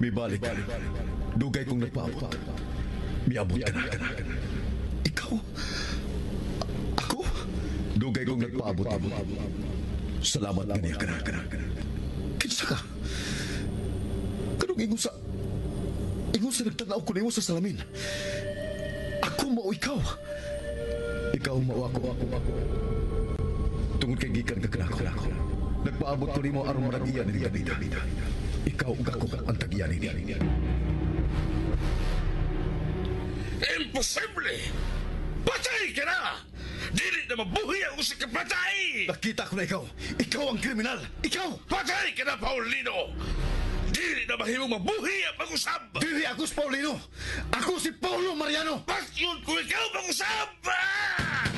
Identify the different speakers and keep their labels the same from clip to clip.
Speaker 1: Mibalik ka. Dugay kong nagpaabot. Miabot ka na. Ikaw? Ako? Dugay kong nagpaabot. Salamat kaniya ka na. Kinsa ka? Kanong ingon sa... Ingon sa nagtanaw ko nimo sa salamin. Ako mao ikaw. Ikaw mao ako. Tungod kay gikan ka kanako. Nagpaabot ko nimo aron marag-iya ni Davida. Ikaw ug ako ang tag-iya nini.
Speaker 2: Imposible! Patay ka na! Dili na mabuhi ang usa ka patay!
Speaker 1: Nakita ko na ikaw. Ikaw ang kriminal. Ikaw!
Speaker 2: Patay ka na, Paulino! Dili na mahimong mabuhi ang pag-usab!
Speaker 1: Dili ako si Paulino! Ako si Paulo Mariano!
Speaker 2: Patyon ko ikaw pag-usab! Ah!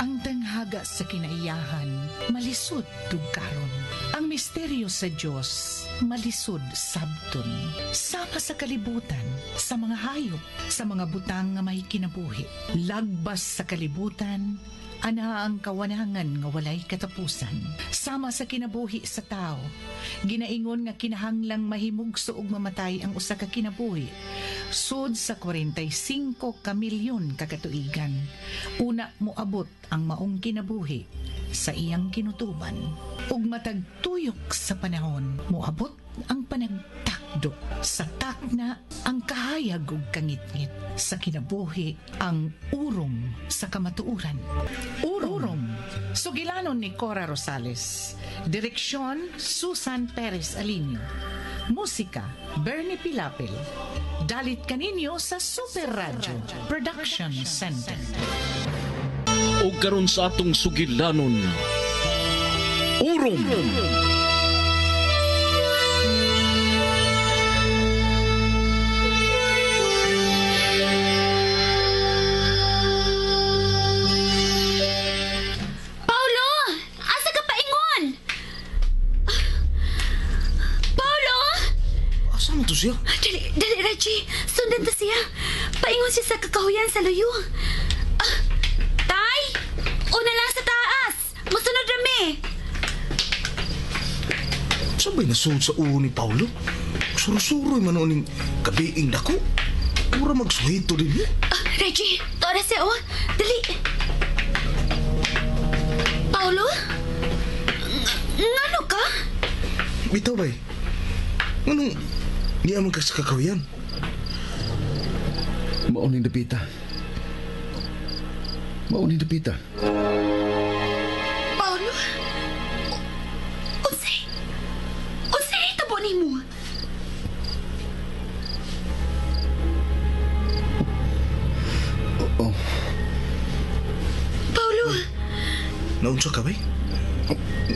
Speaker 3: Ang danghaga sa kinaiyahan, malisod tugkaron. Ang misteryo sa Dios, malisod sabton. Sama sa kalibutan, sa mga hayop, sa mga butang nga may kinabuhi. Lagbas sa kalibutan, ana ang kawanangan nga walay katapusan. Sama sa kinabuhi sa tao, ginaingon nga kinahanglang mahimugso og mamatay ang usa ka kinabuhi. Sud sa 45 ka milyon ka katuigan. Una moabot ang maong kinabuhi sa iyang kinutuban. Ug matag tuyok sa panahon, moabot ang panagtakdo. Sa takna ang kahayag ug kangitngit. Sa kinabuhi ang urong sa kamatuoran. Urong. Sugilanon ni Cora Rosales. Direksyon Susan Perez Alinio. Musika Bernie Pilapil. Dalit kaninyo sa Super Radio Production Center.
Speaker 4: O karon sa atong sugilanon, Urom.
Speaker 5: Paulo! Asa ka paingon? Paulo!
Speaker 6: Asa man to siya?
Speaker 5: Dali, dali, Reggie. Sundan ta siya. Paingon siya sa kakahuyan sa luyo. Ah, tay! Una lang sa taas! Musunod rami!
Speaker 6: Saan ba'y nasuod sa ulo ni Paulo? Suro-suroy man ning kabiing dako. Mura magsuhito din eh.
Speaker 5: Ah, Reggie, tuwa na siya, oh. Dali. Paulo? Ngano ka?
Speaker 6: Bitaw ba'y? Nganong niya man ka sa kakahuyan?
Speaker 1: Mauning dapita. Mauning dapita.
Speaker 5: Paulo? Unsay? Unsay itabo nimo?
Speaker 1: Oh,
Speaker 5: Paulo!
Speaker 6: Naunsa ka ba'y?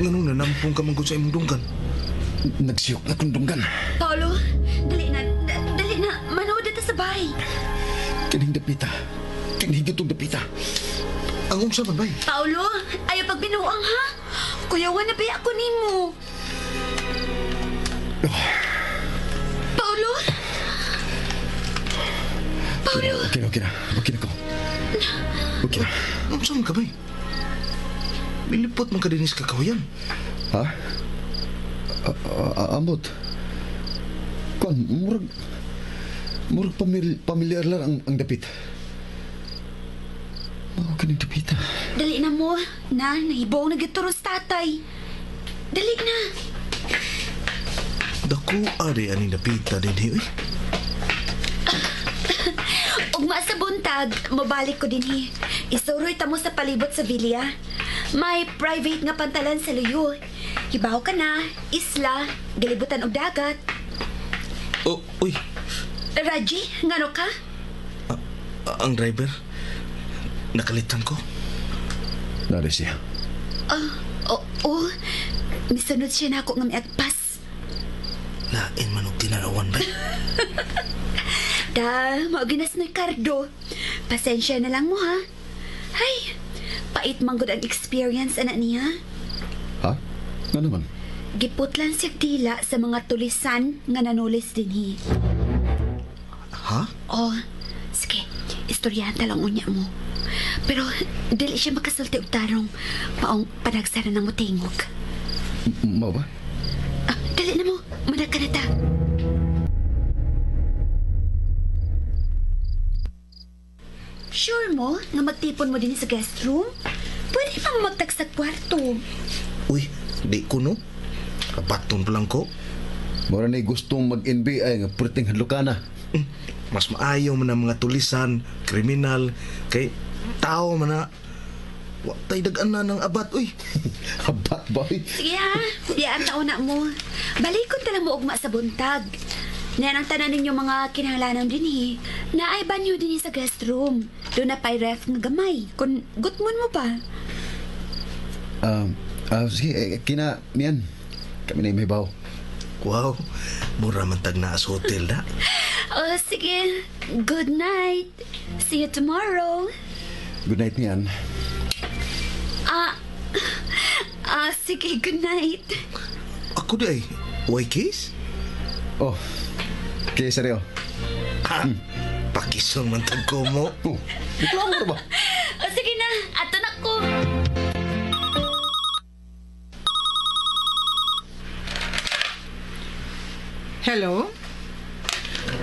Speaker 6: Nganong nanampong ka man gud sa imong dunggan?
Speaker 1: Nagsiyok na kong dunggan.
Speaker 5: Paulo, dali na, dali na. Manood ta sa bahay.
Speaker 1: Kining dapita. Kining itong dapita.
Speaker 6: Ang unsa man ba'y?
Speaker 5: Paulo, ayaw pagbinuang ha. Kuyawan na ba ako nimo? Paulo? Paulo!
Speaker 1: Okay na, okay na. Okay na ko. Okay na.
Speaker 6: Unsa man ka ba'y? Milipot man ka din sa kakahuyan.
Speaker 1: Ha? Amot. Kuan, murag pamilyar lang ang dapit. Mao kining dapita.
Speaker 5: Dali na mo. Na, nahibong na gituro sa tatay. Dali na.
Speaker 6: Dako ari aning dapita din hi. Uy.
Speaker 5: Ugma sa buntag, mabalik ko din hi. Isuroy ta mo sa palibot sa villa. May private nga pantalan sa luyo. Hibaw ka na, isla, galibutan og dagat.
Speaker 6: Oh, uy.
Speaker 5: Raji, ngano ka?
Speaker 6: Ang driver. Nakalitan ko.
Speaker 1: Nari siya.
Speaker 5: Oo, oh, misunod siya na ako nga miagpas.
Speaker 6: Lain man og tinanawan ba?
Speaker 5: Da, mao ginas ni Cardo. Pasensya na lang mo ha. Hay, pait man gud ang experience ana niya.
Speaker 1: Ha? Nga naman?
Speaker 5: Giputlan siya dila sa mga tulisan nga nanulis dinhi.
Speaker 6: Ha?
Speaker 5: Oh, sige, istoryahan ta lang unya mo. Pero dili siya makasulti og tarong maong panagsara ng mutingog.
Speaker 1: Mao ba?
Speaker 5: Ah, dali na mo. Manaka na ta. Sure mo nga magtipon mo din sa guest room? Pwede pa mo magtagsa kwarto.
Speaker 6: Uy, di ko no. Kabaton pa lang ko.
Speaker 1: Mora na gustong mag-NBI nga perting hadlokana.
Speaker 6: Mas maayo man ang mga tulisan, kriminal, kay tao man na. Wa tay dag-an na ng abat, uy.
Speaker 1: Abat ba? Uy?
Speaker 5: Sige ha, biyaan taon na mo. Balikon ta lang mo ugma sa buntag. Yan ang tanan ninyo mga kinahanglanon din eh. Naay banyo din sa guest room. Doon na pa'y ref nga gamay. Kung gutmon mo pa.
Speaker 1: Sige, kina, miyan. Kami na may baw.
Speaker 6: Wow, mura man tag naa sa hotel na.
Speaker 5: Oh, sige. Good night. See you tomorrow.
Speaker 1: Good night, miyan.
Speaker 5: Sige, good night.
Speaker 6: Ako di ay, way case?
Speaker 1: Oh, kaya seryo.
Speaker 6: Ha? Pakison man tag ko mo.
Speaker 1: Oh, reklamo ba?
Speaker 5: Oh, sige na, ato na ko.
Speaker 3: Hello?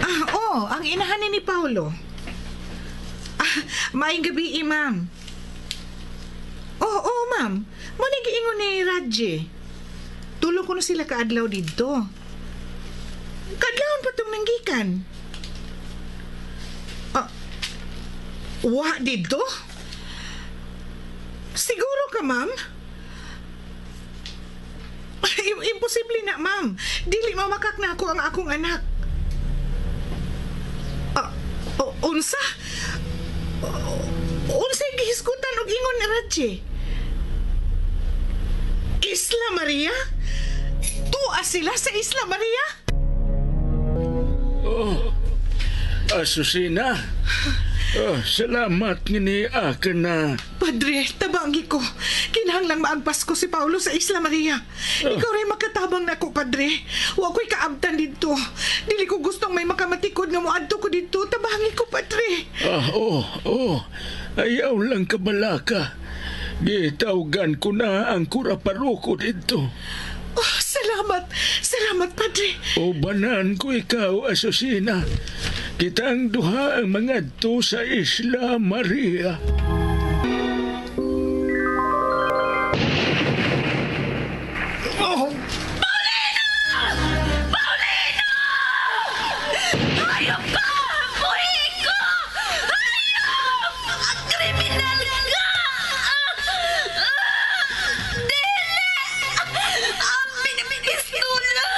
Speaker 3: Ah, oh, ang inahan ni Paolo. Ah, maayong gabi, eh, ma'am. Oo, oh, ma'am. Mo ni giingon ni Raji. Tulo ko na sila kaadlaw didto. Kaadlawon pa tong nanggikan. Ah, wa didto? Siguro ka, ma'am? Imposible na, ma'am. Dili mamakak na ako ang akong anak. Ah, unsa? Unsa gihisgutan og ingon ni Raji? Isla Maria? Tua sila sa Isla Maria?
Speaker 2: Oh, Asusina. Oh, salamat nga ni akin na.
Speaker 3: Padre, tabangi ko. Kinahanglang maagpas ko si Paulo sa Isla Maria. Ikaw rin makatabang na ako, Padre. Wa ko'y kaabtan dito. Dili ko gustong may makamatikod nga moadto ko dito. Tabangi ko, Padre.
Speaker 2: Ah, oh. Ayaw lang kabalaka. Gitawgan ko na ang kura paroko dito.
Speaker 3: Oh, salamat. Salamat, Padre.
Speaker 2: Ubanan ko ikaw, Asusina. Kitang duha ang mga to sa Isla Maria.
Speaker 5: Oh. Paulino! Paulino! Hayop ka! Buhi ko! Hayop! Ang kriminal ka! Dili! Ang pinipistola!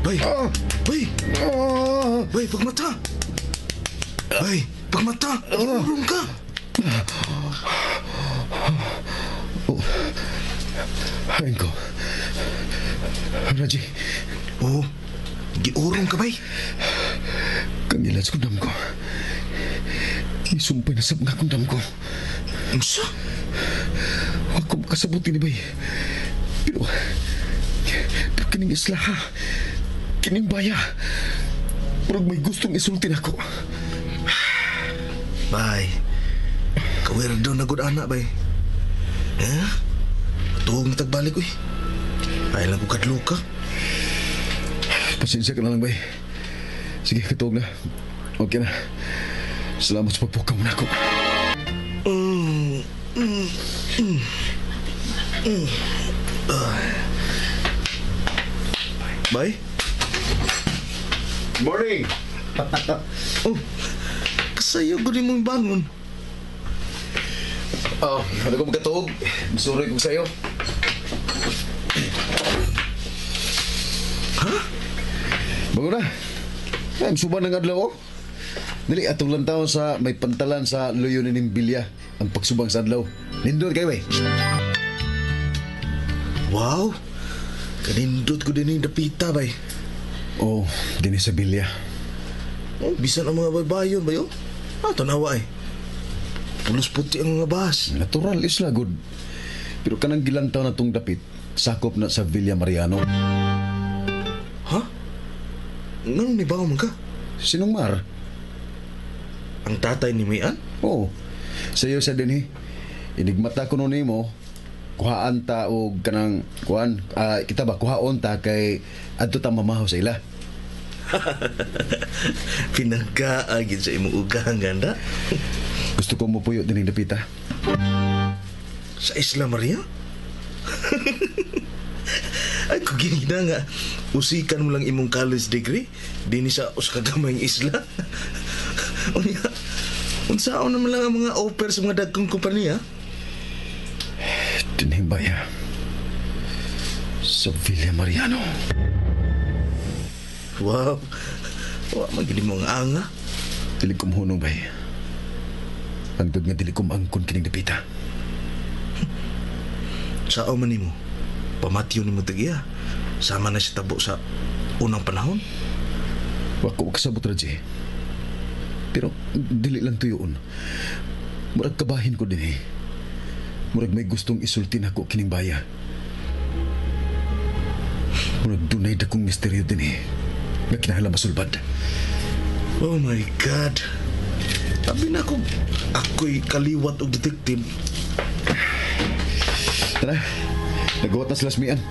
Speaker 6: Bay! Bay! Bay, pagmata! Bay, pagmata! Urong ka!
Speaker 1: Hain ko. Raji.
Speaker 6: Oh, giurong ka, bay.
Speaker 1: Kangilat sa kundam ko. Isumpay na sab nga kundam ko.
Speaker 6: Unsa?
Speaker 1: Wa ko makasabot ni bay. Pero kining isla ha. Kining baya. Murag may gustong isulti nako.
Speaker 6: Bay, kawerdo na gud ana, bay. Eh? Tuog na tagbalik, uy. Ay lang ko kadlo ka.
Speaker 1: Pasensya ka na lang, bay. Sige, katuog na. Okay na. Salamat sa pagpukaw na ako.
Speaker 6: Bay?
Speaker 1: Morning!
Speaker 6: Oh, kasayo gud imong bangon.
Speaker 1: Oh, ano ko magkatuog? Masuroy ko sa'yo.
Speaker 6: Ha?
Speaker 1: Bago na. Ay, suba ng adlaw, oh. Dali, atong lantaw sa may pantalan sa luyo ni Nimbilya ang pagsubang sa adlaw. Nindot kayo, eh.
Speaker 6: Wow! Kanindot ko din yung dapita, bay.
Speaker 1: Oh, dinhi sa Bilya.
Speaker 6: Oh, bisan ang mga baybayon, bay, oh. Ah, tanawa, eh. Pulos puti ang mga bahas.
Speaker 1: Natural isla, good. Pero kanang gilantaw na tong dapit, sakop na sa Villa Mariano.
Speaker 6: Ha? Nang nibaw man ka?
Speaker 1: Sinong Mar?
Speaker 6: Ang tatay ni Mian?
Speaker 1: Oo. Sayo sa dinhi. Inigmata ko nun nimo, kuhaan ta og kanang kuan, kita ba kuhaon ta kay adto ta mamaho sa ila.
Speaker 6: Pinagkaagin sa imong ugahan ganda.
Speaker 1: Gusto ko mopuyo dining dapita.
Speaker 6: Sa Isla Maria? Ay, kung na nga, usikan mo lang imong college degree, dinhi sa usa ka gamayng isla. Unya, unsaon naman lang ang mga offer sa mga dagkong kompanya?
Speaker 1: Dinhing baya. Sa Villa Mariano.
Speaker 6: Wow, wa man gid mo ang anga.
Speaker 1: Dili ko mahunong bay. Hangtod nga dili ko maangkon kining dapita.
Speaker 6: Sao man nimo? Pamatyo nimo tag-iya. Sama na siya tabo sa unang panahon.
Speaker 1: Wa ko kasabot Raji. Pero dili lang tuyoon. Murag kabahin ko dinhi. Murag may gustong isulti nako kining baya. Murag dunay dakong misteryo dinhi. Nga kinahanglan masulbad.
Speaker 6: Oh my God. Abi na ko, ako'y kaliwat og detective.
Speaker 1: Tara, nagawa na sila smian.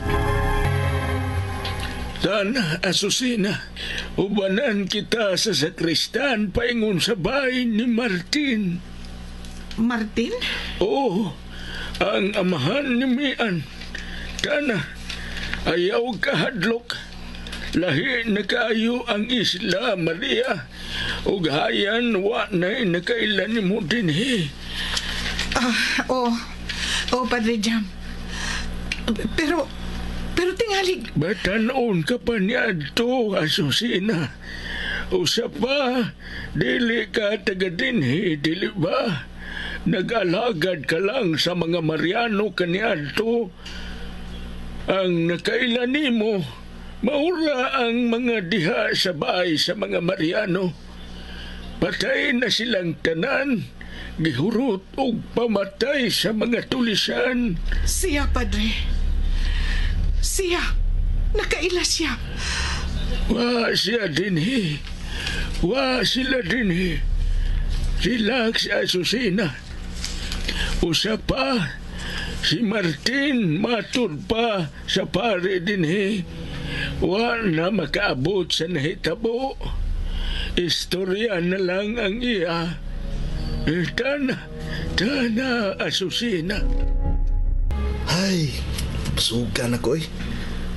Speaker 2: Tana, Asusina, ubanan kita sa sakristan paingon sa bahay ni Martin.
Speaker 3: Martin?
Speaker 2: Oo, ang amahan ni Mian. Tana, ayaw kahadlok. Lahi na kaayo ang Isla Maria. Ug hayan wa na nakailan nimo dinhi.
Speaker 3: Ah, oh. Oh, Padre Jam. Pero, pero tingali,
Speaker 2: Batanon ka pa niadto, Asusina. Usa pa, dili ka taga dinhi, dili ba? Nag-alagad ka lang sa mga Mariano kaniadto. Ang nakailan nimo, maura ang mga diha sa bahay sa mga Mariano. Patay na silang tanan, gihurot og pamatay sa mga tulisan.
Speaker 3: Siya, Padre. Siya. Nakaila siya.
Speaker 2: Wa siya dinhi. Wa sila dinhi. Relax, Asusina. Usa pa, si Martin matud pa sa pare dinhi. Wa na makaabot sa nahitabo. Istorya na lang ang iya. Eh, tana, tana, Asusina.
Speaker 6: Ay, pasukan ako eh.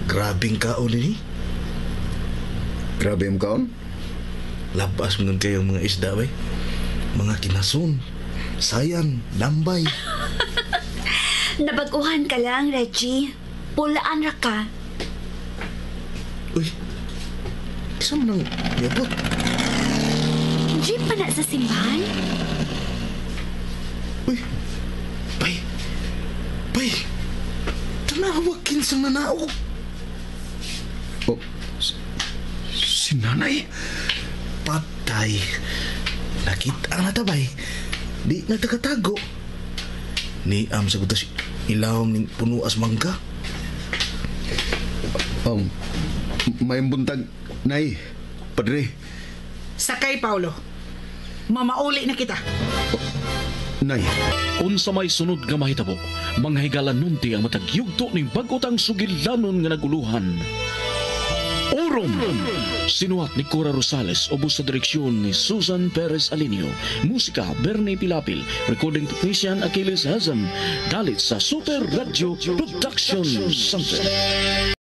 Speaker 6: Grabing kaon ni.
Speaker 1: Grabe ang kaon.
Speaker 6: Labas mo nun kayo mga isda bay. Mga kinason, sayan, lambay.
Speaker 5: Nabaguhan ka lang, Reggie. Pulaan ra ka.
Speaker 6: Uy, isa man ang yabot.
Speaker 5: Jeep pa na sa simbahan?
Speaker 6: Uy, bay, bay, tanawag kinsang nanaog.
Speaker 1: Oh, si nanay?
Speaker 6: Patay. Nakita na ta, bay. Di na takatago. Ni am sa kutas ilawom ning punuas mangga.
Speaker 1: May buntag, nay, padre.
Speaker 3: Sakay, Paulo. Mamauli na kita.
Speaker 1: Nay.
Speaker 4: Unsa may sunod nga mahitabo, mga higala nunti ang matag yugto ning bag-otang sugilanon nga naguluhan. Orom! Sinuhat ni Cora Rosales, ubos sa direksyon ni Susan Perez Alinio. Musika, Bernie Pilapil. Recording technician, Achilles Hazem. Dalit sa Super Radio Production Center.